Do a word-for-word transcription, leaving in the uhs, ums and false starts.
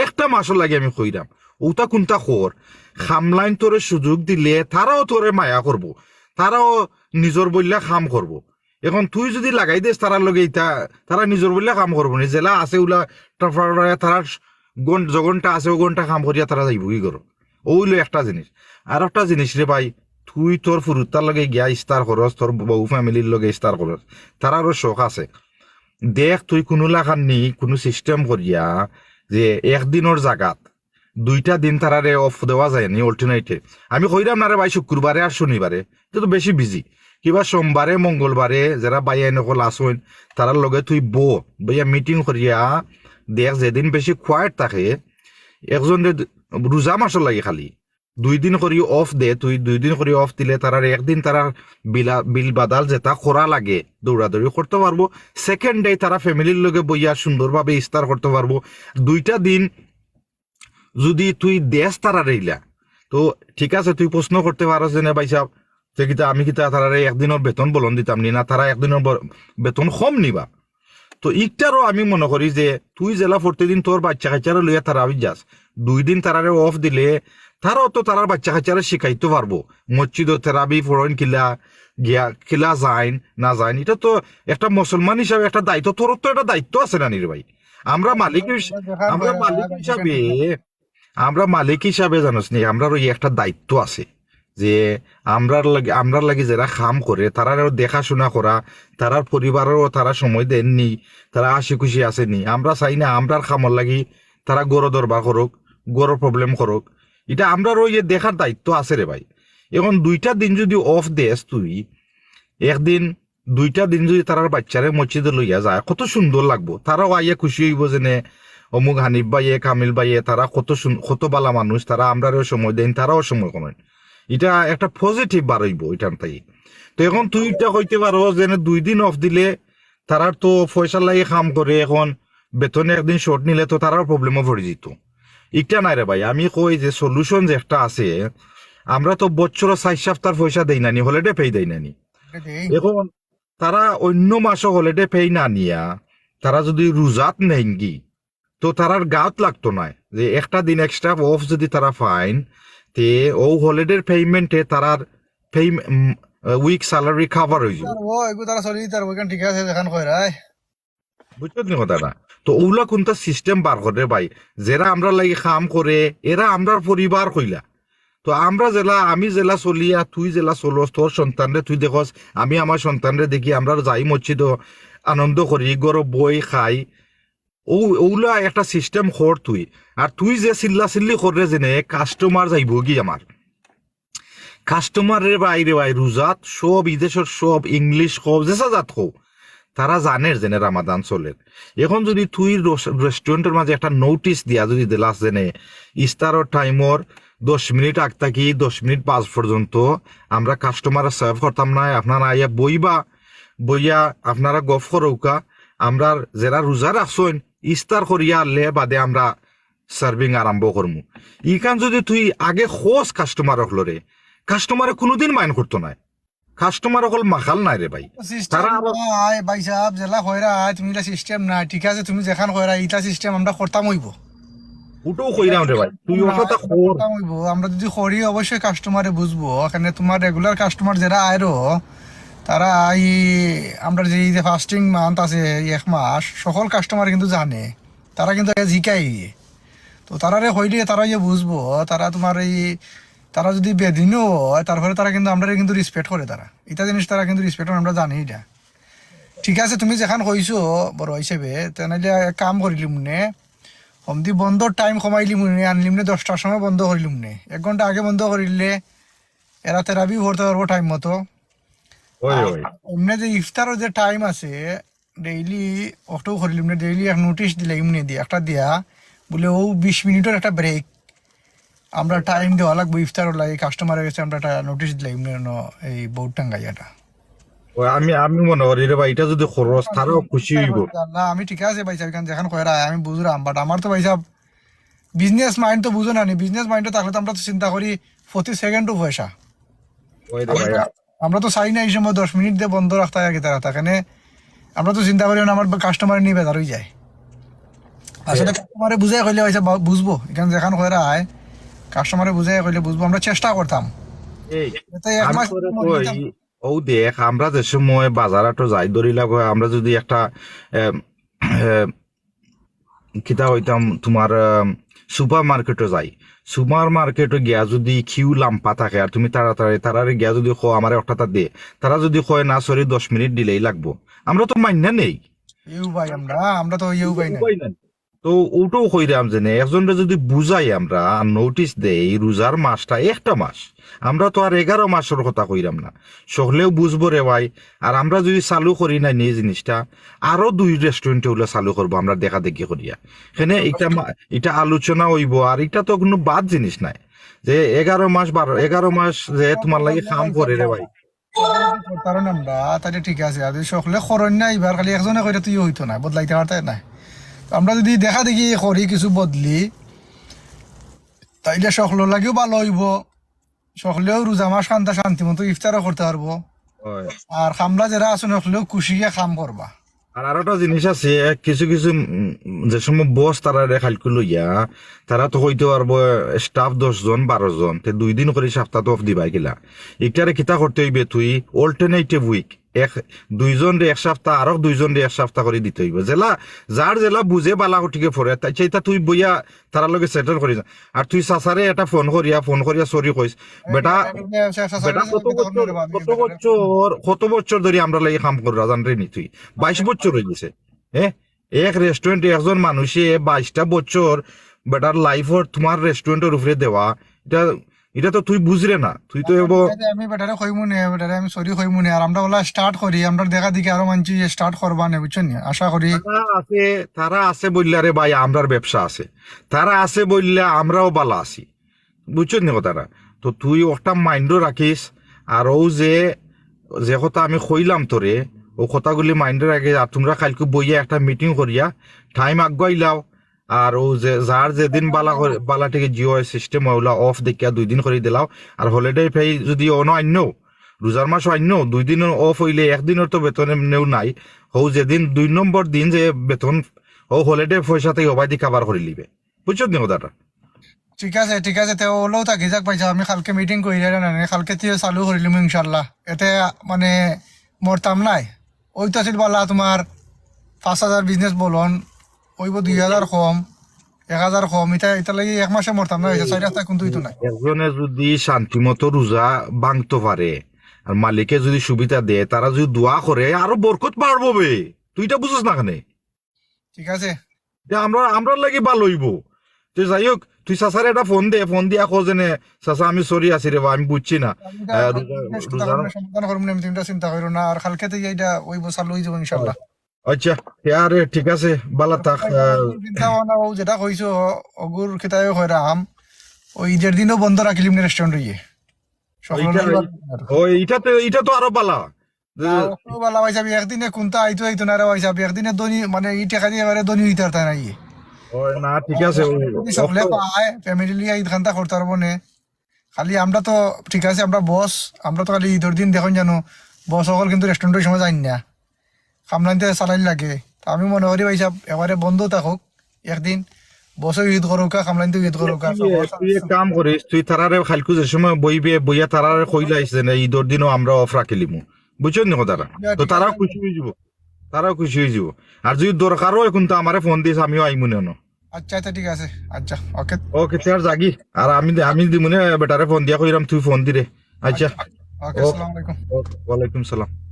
একটা মাসর লাগি আমি কইরাম, ওটা কুনটা কর, কামলাইন তোরে সুযোগ দিলে তারাও তোরে মায়া করবো, তারাও নিজর বইলা কাম করবো। এখন তুই যদি লাগাই দেস তারার লগে ইতা, তারা নিজর বইলা কাম করবো নি, যেলা আছে ওলা টাফাড়া তারা ঘন্টা, যে ঘন্টা আছে ও ঘন্টা কাম করিয়া তারা যাইবো কি করো। ওইলো একটা জিনিস। আর একটা জিনিস রে ভাই, তুই তোর ফুরুতার লগে গিয়া ইস্তার করস, তোর বউ ফ্যামিলির লগে ইস্তার করস, তারারও শখ আছে। দেখ তুই কুনু লাখান নি, কুনু সিস্টেম করিয়া যে একদিনর জাগাত দুইটা দিন তারারে অফ দেওয়া যায় নি, অল্টারনেটে। আমি কইরাম না রে ভাই, শুক্রবারে আর শনিবারে, এটা তো বেশি বিজি। কিবা সোমবারে, মঙ্গলবারে যারা ভাইয়াইন অকল আছইন, তারার লগে তুই বো, বইয়া মিটিং করিয়া দেখ, যেদিন বেশি কোয়াইট থাকে, একজনরে রোজা মাসর লাগি খালি দুই দিন করি অফ দে, তুই দুই দিন করি অফ দিলে তারার একদিন তারার বিলা-, বিল বাদাল যেটা করা লাগে, দৌড়াদৌড়ি করতে পারবো। সেকেন্ড ডে তারা ফ্যামিলির লগে বইয়া সুন্দরভাবে ইস্তার করতে পারবো। দুইটা দিন যদি তুই দেস তারারে ইলা, তো ঠিক আছে, তুই প্রশ্ন করতে পারস যে, "না ভাই সাহেব, তে কিতা আমি কিতা তারারে একদিনর বেতন বলন দিতাম নি না, তারা একদিনর ব-, বেতন কম নিবা।" তো ইকটারও আমি মনে করি যে তুই যেলা প্রতিদিন তোর বাচ্চা কাচ্চারে লইয়া তারাবি যাস, দুই দিন তারারে অফ দিলে তারাও তো তারার বাচ্চা কাচ্চারে শিখাইতে পারবো, মসজিদো তেরাবি পড়ইন কিলা, গিয়া কিলা যাইন না যাইন, এটা তো একটা মুসলমান হিসাবে একটা দায়িত্ব, তোর তো একটা দায়িত্ব আছে না নি রে ভাই? আমরা মালিক হিস-, আমরা মালিক হিসাবে, আমরা মালিক হিসাবে জানোস নি, আমরার ওই একটা দায়িত্ব আছে যে আমরার লাগি, আমরার লাগি যারা কাম করে, তারারও দেখাশোনা করা, তারার পরিবারও তারা সময় দেন নি, তারা হাসি খুশি আছে নি। আমরা চাই না আমরার কামর লাগি তারা গরো দরবার করুক, গরো প্রবলেম করুক। এটা আমরার ওই যে দেখার দায়িত্ব আছে রে ভাই। এখন দুইটা দিন যদি অফ দেস তুই, একদিন দুইটা দিন যদি তারার বাচ্চারে মসজিদো লইয়া যায়, কত সুন্দর লাগবো। তারাও আইয়া খুশি অইবো যে নে অমুক হানিফ ভাইয়ে, কামিল ভাইয়ে, তারা কত সুন-, কত বালা মানুষ, তারা আমরারেও সময় দেইন, তারাও সময় করইন। এটা একটা পজিটিভ বার অইবো এটার থাকি। তো এখন তুই এটা কইতে পারো যে নে দুই দিন অফ দিলে তারার তো পয়সার লাগি কাম করে, এখন বেতনে একদিন শর্ট নিলে তো তারার প্রবলেমও পড়ি যিত। ইটা নাই রে ভাই, আমি কই যে সলিউশন যে একটা আছে, আমরা তো বছরো চাইর সপ্তাহর পয়সা দেই না নি, হলিডে পে দেই না নি। এখন তারা অন্য মাসো হলিডে পে না নিয়া তারা যদি রোজাত নেইনগি, তো তারার গাত লাগতো নায় যে একটা দিন এক্সট্রা অফ যদি তারা পাইন, তে ও হলিডের পেমেন্টে তারার পে-, উম, উইক স্যালারি কভার অই যাইবো। ও, এগু তারা চলি তার ওইখান ঠিক আছে, যেখান কয় রায়। বুঝছো নি কথাটা? তো ওগুলা কোনটা সিস্টেম বার করে ভাই, যারা আমরার লাগি কাম করে, এরা আমরার পরিবার কইলা। তো আমরা যেলা, আমি যেলা চলি আর তুই যেলা চলস, তোর সন্তানরে তুই দেখস, আমি আমার সন্তানরে দেখি, আমরা যাই মসজিদো আনন্দ করি, ঘরো বই খাই, ও, ওগুলা একটা সিস্টেম কর তুই। আর তুই যে চিল্লা চিল্লি কররে যেনে কাস্টমার যাইবো কি আমার? কাস্টমার রে ভাই, রে ভাই, রোজাত সব, ই দেশর সব, ইংলিশ কও, যেসা জাত কও, তারা জানের যেনে রামাদান চলের। এখন যদি তুই রস-, রেস্টুরেন্টর মাঝে একটা নোটিশ দিয়া যদি দিলাস যেনে ইফতারর টাইমর দশ মিনিট আগ থাকি দশ মিনিট বাদ পর্যন্ত আমরা কাস্টমার সার্ভ করতাম না, আপনারা আইয়া বইবা, বইয়া আপনারা গফ করউক্কা, আমরার যেরা রোজা রাখছইন ইফতার করিয়া আরলে বাদে আমরা সার্ভিং আরম্ভ করমু। ইখান যদি তুই আগে কস কাস্টমার অকলরে, কাস্টমারে কোনোদিন মাইন্ড করতো নায়। কাস্টমার অকল মাখাল নায় রে ভাই। সিস্টেম তারা আবার নাই ভাই সাহেব, যেলা কইরা তুমি ইলা সিস্টেম নাই, ঠিক আছে, তুমি যেখান কইরা ইটা সিস্টেম আমরা করতাম অইবো। ওটাও কইরাম রে ভাই, তুই না, ওটা তো কর। করতাম অইবো, আমরা যদি করি অবশ্যই কাস্টমারে বুঝবো। এখানে তোমার রেগুলার কাস্টমার যেরা আইরো, তারা এই আমরা যে, এই যে ফাস্টিং মান্থ আছে, এই এক মাস, সকল কাস্টমার কিন্তু জানে, তারা কিন্তু আগে জিকাই। তো তারারে কইলে তারা ইয়ে বুঝবো, তারা তোমার এই, তারা যদি বেদিনও হয়, তারপরে তারা কিন্তু আমরারে কিন্তু রেসপেক্ট করে তারা। ইটা জিনিস তারা কিন্তু রেসপেক্ট করে, আমরা জানি ইটা। ঠিক আছে, তুমি যেখান কইছো বড় হিসেবে, তে নাইলে এক কাম করিলিমু নে, হমদি বন্ধর টাইম কমাইলিমু নে, আনলিমু নে দশটার সময় বন্ধ করিলিমু নে। এক ঘন্টা আগে বন্ধ করিলে এরা তেরাবি পড়তে পারবো টাইম মতো। ওই, আর ওই। এমনে যে ইফতারর যে টাইম আছে, ডেইলি অটো করিলিমু নে, ডেইলি এক নোটিশ দিলাইমু নে দিয়া, একটা দিয়া, বুলে ও বিশ মিনিটর একটা ব্রেক, আমরা টাইম দেওয়া লাগবো ইফতারর লাগি, কাস্টমারের গেছে আমরা একটা নোটিশ দিলাইমু নে, ন-, এই বোর্ড টাঙ্গাইয়াটা। ওই আমি, আমি মনে করি রে ভাই, ইটা যদি খরচ, তারাও খুশি অইবো। না, আমি ঠিক আছে ভাই সাহেব, এখান যেখান কইরা আমি বুঝরাম, but আমার তো ভাই সাহেব বিজনেস মাইন্ড তো বুঝো না নি, বিজনেস মাইন্ড থাকলে তো আমরা তো চিন্তা করি প্রতি সেকেন্ডও পয়সা। ওই রে ভাই। আমরা তো চাই না এই সময় দশ মিনিট দিয়ে বন্ধ রাখতে হয় আর কি তারা, তার কারণে আমরা তো চিন্তা করি না, আমার কাস্টমার নিয়ে বেজার হয়ে যায়। আসলে কাস্টমারে বুঝাই কইলে হয়তো বা-, বুঝবো, এখানে যেখান কইরা আয়, কাস্টমারে বুঝাই কইলে বুঝবো, আমরা চেষ্টা করতাম। এই এতে এক আমি মাস তোরে মনে কই, দিতাম। ও দেখ, আমরা যে সময় বাজার হাটো যাই, ধরি লাও, আমরা যদি একটা এম, এম, কিতা হইতাম, তোমার সুপার মার্কেটও যাই, সুপার মার্কেটও গিয়া যদি কিউ লাম্পা থাকে আর তুমি তাড়াতাড়ি তারারে গিয়া যদি কো আমার একটা তা দে, তারা যদি কয় না সরি, দশ মিনিট ডিলেই লাগবো, আমরা তো মাইন্না নেই। ইউ ভাই আমরা, আমরা তো ইউ ভাই না। উপায় নাই। তো ওটাও কইরাম যে নে, একজনরে যদি বুঝাই আমরা আর নোটিশ দেই, রোজার মাসটা একটা মাস, আমরা তো আর এগারো মাসর কথা কইরাম না, সকলেও বুঝবো রে ভাই। আর আমরা যদি চালু করি না নি জিনিসটা, আরো দুই রেস্টুরেন্টে ওগুলো চালু করবো আমরা দেখা দেখি করিয়া। এখানে এটা মা-, এটা আলোচনা হইবো, আর এটা তো কোনো বাদ জিনিস নাই যে এগারো মাস, বারো, এগারো মাস যে তোমার লাগি কাম করে রে ভাই। কারণ আমরা তাইলে ঠিক আছে, আর যদি সকলে করইন না, এবার খালি একজনে কইলে তুই হইতো না, বদলাইতে পারতে না। তো আমরা যদি দেখা দেখি করি কিছু বদলি, তাইলে সকলের লাগিও ভালো হইবো, সকলেও রোজা মাস খান্তা শান্তি মতো ইফতারও করতে পারবো। হয়। আর কামলা যারা আছেন সকলেও খুশিয়ে কাম করবা। আর আরোটা জিনিস আছে, কিছু কিছু উম, যে সময় বস তারা রে খালকু লইয়া, তারা তো কইতে পারবো স্টাফ দশ জন, বারো জন, তে দুই দিন করি সপ্তাহ তো অফ দিবাই গেলা। ইটারে কিতা করতে হইবে, তুই অল্টারনেটিভ উইক, এক দুইজন রে এক সপ্তাহ, আরো দুইজন রে এক সপ্তাহ করে দিতে হইবে। জেলা যার জেলা বুঝে বালা ঠিক পড়ে, তাই সেটা তুই বইয়া তারার লগে সেটেল করি যা। আর তুই চাচারে এটা ফোন করিয়া, ফোন করিয়া সরি কইস, বেটা, বেটা কত বছর, কত বছর, কত বছর ধরে আমরা লাগি কাম কররা জানরে নি তুই? বাইশ বছর হয়ে গেছে। হ্যাঁ, এক রেস্টুরেন্টে একজন মানুষে বাইশটা বছর বেটার লাইফর তোমার রেস্টুরেন্টের উপরে দেওয়া, এটা, এটা তো তুই বুঝরে না, তুই তো এব- আরে আমি বেটারে কইমু নে, বেটারে আমি সরি কইমু নে। আর আমরা ওলা স্টার্ট করি, আমরা দেখা দেখি আরো মানছি যে স্টার্ট করবা নে, বুঝছো নি? আশা করি। তারা আছে, তারা আছে বললে রে ভাই, আমরার ব্যবসা আছে, তারা আছে বললে আমরাও বালা আছি, বুঝছো নি কথাটা? তো তুই ওটা মাইন্ডও রাখিস। আর ও যে, যে কথা আমি কইলাম তোরে, ও কথাগুলি মাইন্ডও রাখিস। আর তোমরা কালকে বইয়া একটা মিটিং করিয়া টাইম আগুয়াই লাও। আর ও যে যার যেদিন বালা করে, বালা থেকে জিও সিস্টেম ওগুলা অফ দেখিয়া দুই দিন করে দিলাও। আর হলিডে পে যদি অনো আইনো, রোজার মাসও আইনো, দুই দিন অফ হইলে একদিনের তো বেতন এমনিও নাই। হো যেদিন দুই নম্বর দিন যে বেতন, হো হলিডে পয়সা থেকে হবাই দি কাভার করে লিবে, বুঝছো নি কথাটা? ঠিক আছে, ঠিক আছে, তে ওলাও থাকি যাক ভাই সাহেব, আমি কালকে মিটিং করি না, না, কালকে তুই চালু করিলিম ইনশাল্লাহ। এতে মানে মরতাম নাই। ওই তো আছিল বালা তোমার পাঁচ হাজার বিজনেস বলন, ওইব দুই হাজার কম, এক হাজার কম, এটা, এটা লাগি এক মাসে মরতাম না, এটা চারি হাজার কিন্তু হইতো না। একজনে যদি শান্তি মতো রোজা ভাঙতে পারে আর মালিকে যদি সুবিধা দেয়, তারা যদি দোয়া করে, আরো বরকত বাড়বো বে। তুই এটা বুঝছ না কেনে? ঠিক আছে। যে আমরা, আমরার লাগি ভালো হইবো। তো যাই হোক, তুই চাচারে একটা ফোন দে, ফোন দিয়া কো যেনে, "চাচা, আমি সরি আছি রে বা, আমি বুঝছি না।" আমি এটা আহ, আমি রোজা- এটা চিন্তা রোজার- করবো না, সমাধান করবো না, তুমি চিন্তা, চিন্তা করো না। আর কালকে থেকে এটা ওই বছর লই যাবো ইনশাল্লাহ। আচ্ছা, আরে ঠিক আছে, বালা থাক। আহ, চিন্তা ভাবনা ও যেটা কইছো, অগুর খেতায় কইরাম, ওই ঈদের দিনও বন্ধ রাখিলিম না রেস্টুরেন্ট হইয়ে। সকল ওইটা- রবিবার। ও, এটা তো, এটা তো আরো বালা। যে- আর অত বালা ভাই সাহেব, একদিনে কোনটা আইতো আইতো না রে ভাই সাহেব, একদিনে ধনী, মানে, ই টেকা দিয়ে এবারে ধনী হইতে পারতা না ইয়ে। ও, না, ঠিক আছে, ওই- যদি সকলে পায়, ফ্যামিলি লিয়া ঈদ খান্তা করতে পারবো নে। খালি আমরা তো, ঠিক আছে, আমরা বস, আমরা তো খালি ঈদের দিন দেখুন জানো, বস সকল কিন্তু রেস্টুরেন্টের সময় যাই না, খামলাইনতে চালাই লাগে। তো আমি মনে করি ভাই সাহেব, এবারে বন্ধ থাকুক একদিন, বসে ঈদ করুকা, খামলাইনতে ঈদ করুকা। তুই এক কাম করিস, তুই তারারে খালকু যে সময় বইবে, বইয়া তারারে কইলাইস যে না, ঈদের দিনও আমরা অফ রাখিলিমু, বুঝছো নি কথাটা? তো তারাও খুশি হয়ে যাবো, তারাও খুশি হয়ে যাবো। আর যদি দরকার হয় কিন্তু আমারে ফোন দিস, আমিও আইমু নেন। আচ্ছা, আচ্ছা, ঠিক আছে, আচ্ছা, ওকে। ওকে, তুই আর যাগি, আর আমি, আমি দিমুনে বেটারে ফোন দিয়া কইরাম, তুই ফোন দিরে। আচ্ছা, ওকে, আসসালামু আলাইকুম। ওকে, ওয়ালাইকুম সালাম।